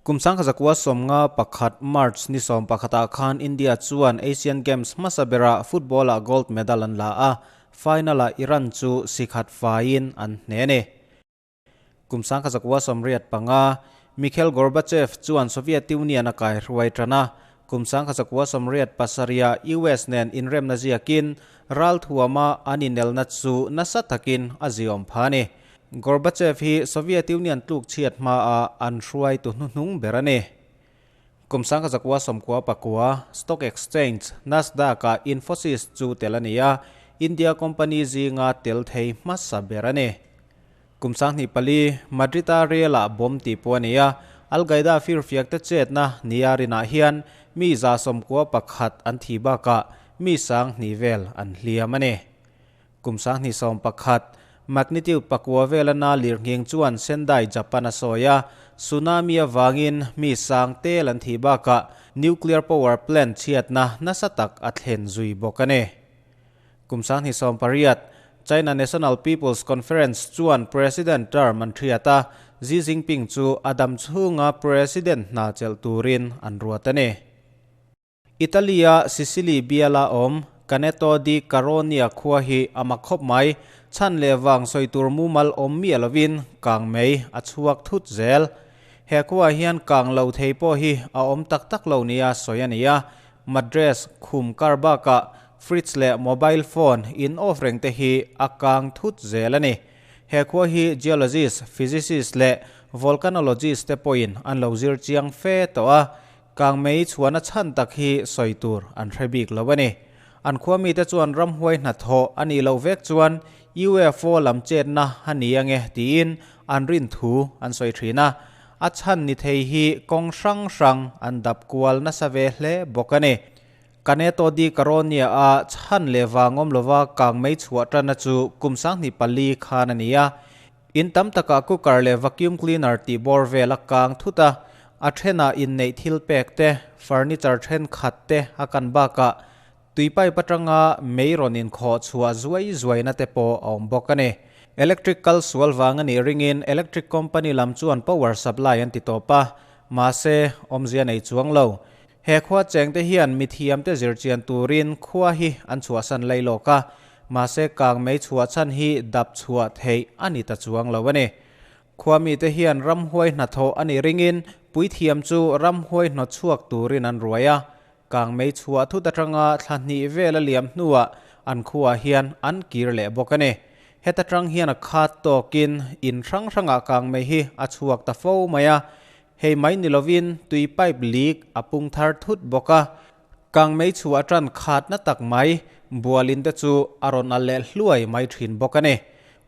Kum 1951 March ni 11 ah khan India chuan Asian Games hmasa berah football-ah gold medal an la a, final-ah Iran chu si khat faiin an hne a ni. Kum 1985, Mikhail Gorbachev chuan Soviet Union a kaihruai tan a, kum 1987-ah US nen inremna ziakin ralthuama an inelna chu nasa takin a ziawm pha a ni. Gorbachev hi Soviet Union tluk chhiat hmaah an hruaitu hnuhnung ber a ni. Kum 1999, Stock Exchange, Nasdaq-ah Infosys chu tel a ni a, India company zinga tel thei hmasa ber a ni. Kum 2004, Madrid-a Real-ah bomb tih pawh a ni a, Al-Qaeda firfiakte chetna nia rinah hian mi 91 an thih bakah mi 2000 vel an hliam a ni. Kum 2011, magnitude pakua vela na lirnghing chuan Sendai, Japan a sawi a, tsunami avangin mi sang tel an thih bakah nuclear power plant chhiatna nasa tak a thlen zui bawk a ni. Kum 2008, China National People's Conference chuan President term an thiat a, Xi Jinping chu a dam chhunga President hna chelh turin an ruat a ni. Italy-a Sicily biala awm Canneto di Caronia khua hi a mak khawp mai, chhan leh vang sawi tur mumal awm miah lovin kang mei a chhuak thut zel. He khuaah hian kang lo thei pawh hi a awm tak tak lo nia sawi a ni a, Mattress, khum kar bakah fridge leh mobile phone in off reng te hi a kang thut zel a ni. He khua hi geologist, physicist leh volcanologist te pawhin an lo zir chiang fe tawh a, kang mei chhuahna chhan tak hi sawi tur an hre bik lo a ni. An khua mite chuan ramhuai hnathawh a nih loh vek chuan UFO lam chetna a ni ange tiin an rin thu an sawi thin a. A chhan ni thei hi kawng hrang hrang an dap kual nasa ve hle bawk a ni. Kaneto di Karonia a chhan leh vang awm lova kang mei chhuah tanna chu kum 2004 khan a ni a. In tam takah cooker leh vacuum cleaner tih bawr vel a kang thut a, a thenah inneih thil pek te, furniture thenkhat te a kan bakah tui pipe atanga mei rawn inkhawh chhuah zuai zuaina te pawh a awm bawk a ni. Electric kal sual vang a nih ringin electric company lam chuan power supply an ti tawp a, mahse awmzia nei chuang lo. He khua chengte hian mithiamte zirchian turin khua hi an chhuahsan lei lawk a, mahse kang mei chhuah chhan hi dap chhuah theih a ni ta chuang lo a ni. Khua mite hian ramhuai hnathawh a nih ringin puithiam chu ramhuai hnawt chhuak turin an ruai a, Kang mei chhuah thut atanga thla hnih vel a liam hnuah an khuaah hian an kir leh bawk a ni. Heta tang hian a khat tawkin in hrang hrangah kang mei hi a chhuak ta fo mai a, hei mai ni lovin tui pipe leak a pung thar thut bawk a. Kang mei chhuah atan khatna tak mai bualin te chu a rawn al leh hluai mai thin bawk a ni.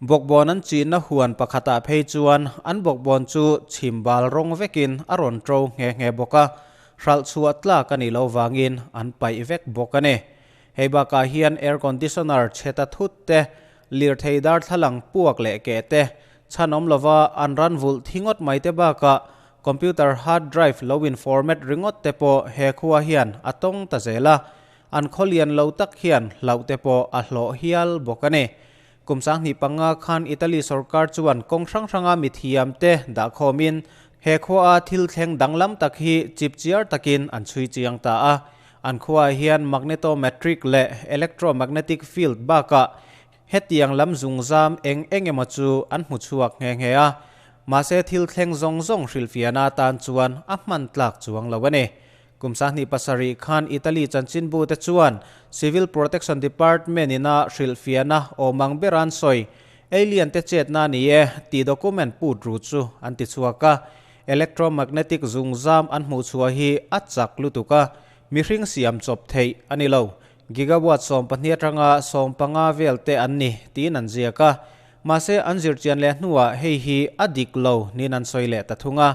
Bawkbawn an chinna huan pakhatah phei chuan an bawkbawn chu chhim bal rawng vekin a rawn to nghe nghe bawk a, Hralh chhuah tlak a nih loh vangin an paih vek bawk a ni. Hei bakah hian air conditioner chhe ta thut te, lirthei darthlalang puak leh keh te, chhan awm lova an ran vulh thi ngawt mai te bakah computer hard drive lo in format ringawt te pawh he khua hian a tawng ta zel a, an khaw lian lo tak hian hlauh te pawh a hlawh hial bawk a ni. Kum 2005 khan Italy sorkar chuan kawng hrang hranga mithiam te dahkhawmin he khuaa thil thleng danglam tak hi chipchiar takin an chhui chiang ta a. An khuaah hian magnetometric leh electromagnetic field bakah hetiang lam zungzam eng eng emaw chu an hmu chhuak nghe nghe a. Mahse thil thleng zawng zawng hrilhfiahna atan chuan a hman tlak chuang lo a ni. Kum 2007 khan Italy chanchinbu te chuan Civil Protection Department ina hrilhfiahna awm ang ber an sawi. Alien te chetna a ni e tih document put ru chu an ti chhuak a. Electromagnetic zungzam an hmuh chhuah hi a chak lutuk a, mihring siam chawp theih a ni lo. Gigawatt 12 atanga 15 vel te an ni tiin an ziak a. Mahse an zirchian leh hnuah hei hi a dik lo niin an sawi leh ta thung a.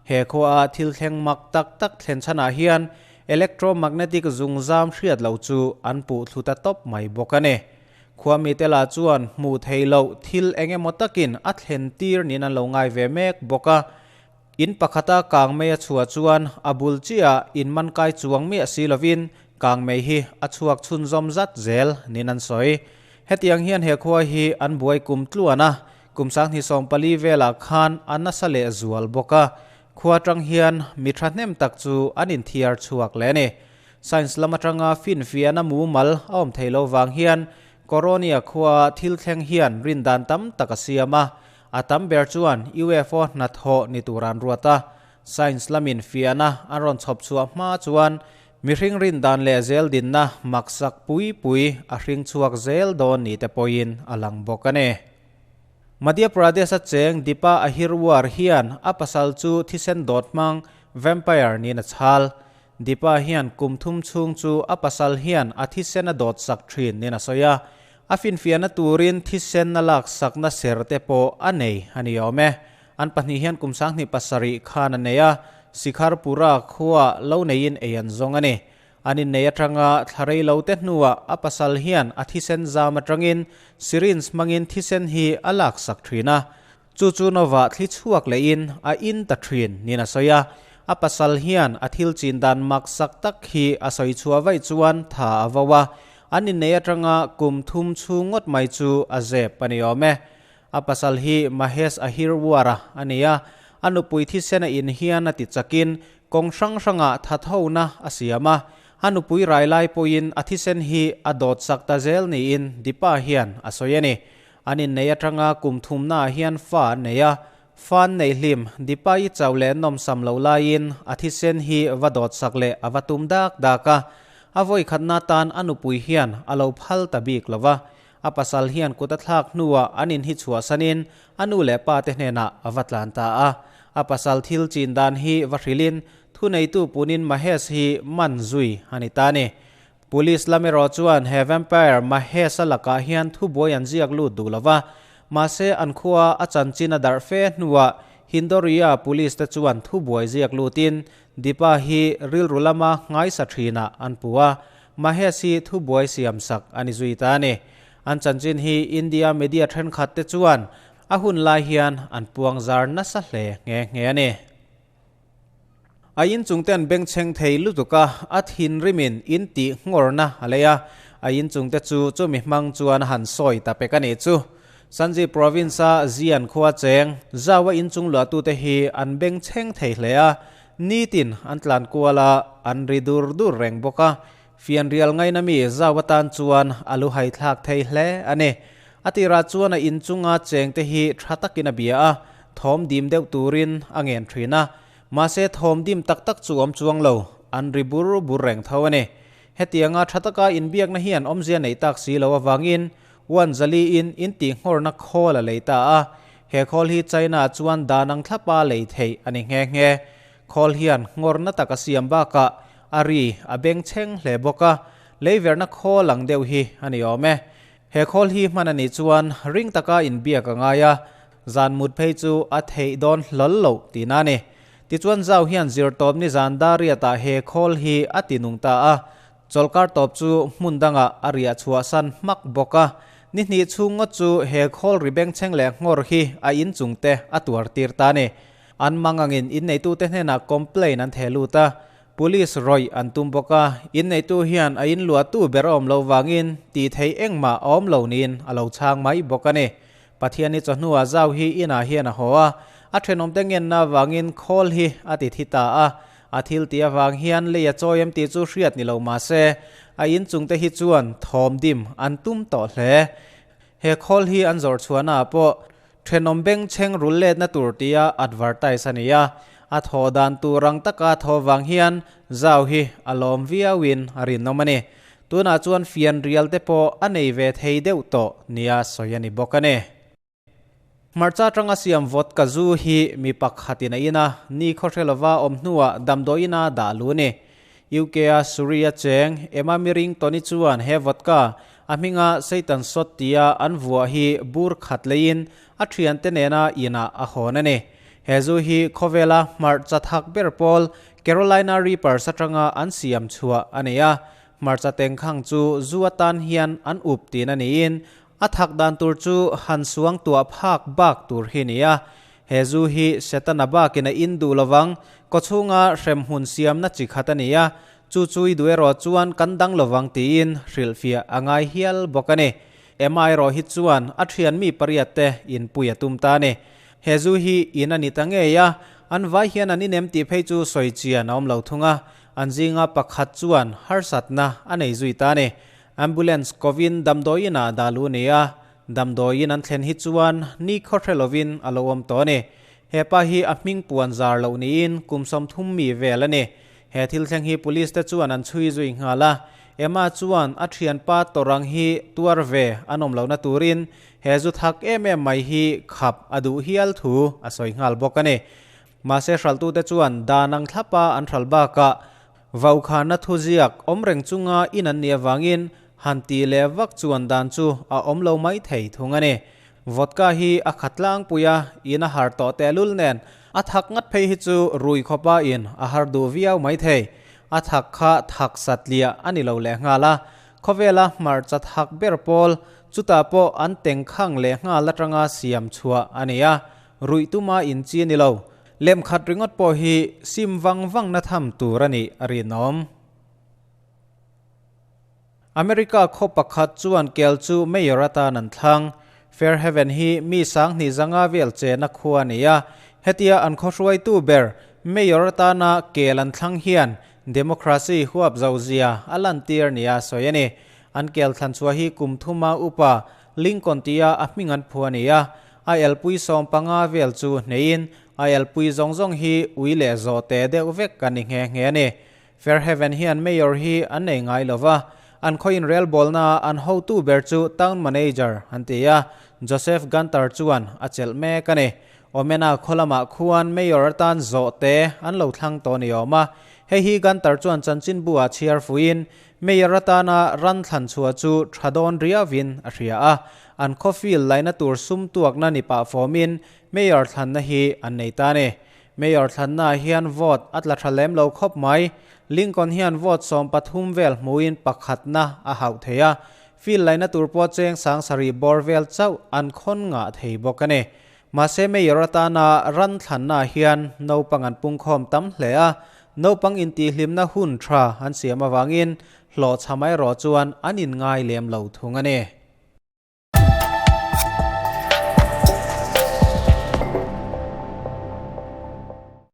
He khuaah thil thleng mak tak tak thlen chhanah hian electromagnetic zungzam hriat loh chu an puh thlu ta tawp mai bawk a ni. Khua mite lah chuan hmuh theih loh thil eng emaw takin a thlen tir niin an lo ngai ve mek bawk a. In pakhata kangmei a chhuah chuan a bul chiah in man kai chuang miah si lovin kangmei hi a chhuak chhunzawm zat zel niin an sawi. Hetiang hian he khua hi an buai kum tluan a, Kum 2014 velah khan a nasa leh zual bawk a. Khua atang hian mi thahnem tak chu an inthiar chhuak leh a ni. Science lam atanga finfiahna mumal a awm thei lo vang hian Koronia khua thil thleng hian rindan tam tak a siam a, a tam ber chuan UFO hnathawh ni tur an ruat a. Science lamin fiahna an rawn chhawp chhuah hma chuan mihring rindan leh zel dinna maksak pui pui a hring chhuak zel dawn ni te pawhin a lang bawk a ni. Madhya Pradesh-a cheng Deepa Ahirwar hian a pasal chu thisen dawt hmang vampire niin a chhal. Deepa hian kum thum chhung chu a pasal hian a thisen a dawt sak thin niin a sawi a. A finfiahna turin thisen a lak sakna ser te pawh a nei a ni awm e. An pahnih hian kum 27 khan a nei a, Sikharpura khua lo neiin ei an zawng a ni. An innei atanga thla rei lo te hnuah a pasal hian a thisen zam atangin syringe hmangin thisen hi a laksak thin a. Chu chu Nova thli chhuak lehin a in ta thin niin a sawi a. A pasal hian a thil chin dan mak sak tak hi a sawi chhuah vaih chuan tha a vo a. An innei atanga kum thum chhung ngawt mai chu a zep a ni awm e. A pasal hi Mahesh Ahirwar-a a ni a, a nupui thisen a in hian a ti chakin kawng hrang hrangah thathona a siam a, a nupui rai lai pawhin a thisen hi a dawt sak ta zel niin Deepa hian a sawi a ni. An innei atanga kum thumnaah hian fa an nei a, fa an neih hlim Deepa-i chauh leh nawmsam loh laiin a thisen hi va dawt sak leh a va tum dak dak a, a vawikhatna tan a nupui hian a lo phal ta bik lo va, A pasal hian kut a thlak hnuah an in hi chhuahsanin a nu leh pa te hnenah a va tlan ta a. A pasal thil chin dan hi va hrilhin thuneitu punin Mahesh hi man zui a ni ta a ni. Police lam erawh chuan he vampire Mahesh-a lakah hian thubuai an ziak lut duh lo va, mahse an khua a chanchin a darh fe hnuah Hindoria police te chuan thubuai ziak lutin Deepa hi rilru lama nghaisa thinah an pu a, Mahesh hi thubuai siam sak a ni zui ta a ni. An chanchin hi India media thenkhat te chuan a hun lai hian an puang zar nasa hle nghe nghe a ni. A inchung te an bengchheng thei lutuk a, a thinrimin in tih nghawrna a lei a, a inchung te chu chumi hmang chuan a han sawi ta pek a nih chu. Shanxi province-a Xi'an khua cheng Zhao-a inchung luahtute hi an bengchheng thei hle a, Nitin an tlan kual a, an ri dur dur reng bawk a. Fianrial ngaina mi zau atan chuan a lu hai thlak thei hle a ni. A tirah chuan a inchunga chengte hi tha takin a bia a, thawm dim deuh turin a ngen thin a. Mahse thawm dim tak tak chu awm chuang lo, an ri bur bur reng tho a ni. Hetianga tha taka inbiakna hian awmzia neih tak si lo avangin Wan Zali-in intihngawrna khawl a lei ta a, he khawl hi China chuan dan ang thlapa lei theih a ni nghe nghe. Khawl hian ngawrna tak a siam bakah a ri a bengchheng hle bawk a, leiverna khawl ang deuh hi a ni awm e. He khawl hi hman a nih chuan ring taka inbiak a ngai a, zan mut phei chu a theih dawn hlawl loh tihna a ni. Tichuan Zhao hian zirtawp nizan Dariat-ah he khawl hi a tinung ta a, Chawlhkar tawp chu hmun dangah a riah chhuahsan hmak bawk a, ni hnih chhung ngawt chu he khawl ri bengchheng leh nghawr hi a inchung te a tuar tir ta a ni. An mangangin inneitute hnenah complaint an theh lut a, police rawih an tum bawk a, inneitu hian a inluahtu ber a awm loh vangin tih theih engmah a awm lo niin a lo chhang mai bawk a ni. Pathiani chawhnuah zau hi inah hian a haw a, a thenawmte ngenna avangin khawl hi a ti thi ta a, A thil tih avang hian lei a chawi em tih chu hriat ni lo mah se, a inchungte hi chuan thawm dim an tum tawh hle. He khawl hi an zawrh chhuahnaah pawh thenawm bengchheng rul letna tur tia advertise a ni a, a thawh dan tur ang taka thaw vang hian zau hi a lawm viauin a rinawm a ni. Tunah chuan fianrial te pawh a nei ve thei deuh tawh nia sawi a ni bawk a ni. Hmarcha atanga siam vodka zu hi mi pakhatin a in a, ni khawhre lova awm hnuah damdawiina dah lu a ni. UK-a Surrey-a cheng Emma Mirrington-i chuan he vodka, a hminga Satan Shot tia an vuah hi bur khat leiin a thiante nena inah a hawn a ni. He zu hi khawvela hmarcha thak ber pawl Carolina Reapers atanga an siam chhuah a ni a, hmarcha tengkhang chu zu atan hian an up tin a niin A thak dan tur chu han suang tuah phak bak tur hi nia. He zu hi Setana bakin a in duh lovang, kawchhunga hremhmun siamna chi khat a ni a, chu chu i duh erawh chuan kan dang lovang tiin hrilhfiah a ngai hial bawk a ni. Emma erawh hi chuan a thian mi pariat te inpui a tum ta a ni. He zu hi in a ni ta ngei a, An vai hian an inem tih phei chu sawi chian a awm lo thung a, an zinga pakhat chuan harsatna a nei zui ta a ni. Ambulance kovin damdawiin ah dah luh a ni a, damdawiin an thlen hi chuan ni khaw hre lovin a lo awm tawh a ni. He pa hi a hming puan zar loh niin kum 30 mi vel a ni. He thil thleng hi police te chuan an chhui zui nghal a, Emma chuan a thianpa tawrang hi tuar ve an awm lohna turin he zu thak em em mai hi khap a duh hial thu a sawi nghal bawk a ni. Mahse hralhtute chuan dan ang thlapa an hral bakah vaukhana thuziak awm reng chunga in an nih avangin han tih leh vak chuan dan chu a awm lo mai thei thung a ni. Vodka hi a khat tlangpui a, in a har tawh tehlul nen a thak ngat phei hi chu rui khawpa in a har duh viau mai thei. A thak kha thak satliah a ni lo lehnghal a, khawvela hmarcha thak ber pawl chutah pawh an tengkhang lehnghal atanga siam chhuah a ni a, ruih tuma in chi a ni lo. Lem khat ringawt pawh hi sim vang vang na tham tur a nih a rinawm. America khaw pakhat chuan kel chu mayor atan an thlang. Fairhaven hi mi 2000 zanga vel chena khua a ni a, hetia an khaw hruaitu ber mayor atana kel an thlang hian democracy huap zo zia a lantir nia sawi a ni. An kel thlan chhuah hi kum thuma upa Lincoln tia a hming an phu a ni a, a elpui 15 vel chu hneiin a elpui zawng zawng hi ui leh zawh te deuh vek kan ni nghe nghe a ni. Fairhaven hian mayor hi an nei ngai lova, an khawin relbawlna an hotu ber chu town manager an ti a, Joseph Gunter chuan a chelh mek a ni. Omena khaw lamah khuan mayor atan zawh te an lo thlang tawh ni awm a, hei hi Gunter chuan chanchinbu ah chhiar fuiin mayor atana ran thlan chhuah chu tha dawn riauin a hria a, an khaw field laina tur sum tuakna ni pah fawmin mayor thlanna hi an nei ta a ni. Mayor thlanna hian vote a tla tha lem lo khawp mai. Lincoln hian vote 13 vel hmuin pakhatna a hauh thei a, field laina tur pawh cheng 7000 bawr vel chauh an khawn ngah thei bawk a ni. Mahse mayor atana ran thlanna hian naupang an pungkhawm tam hle a, naupang intihhlimna hun tha an siam avangin hlawhchham erawh chuan an inngai lem lo thung a ni.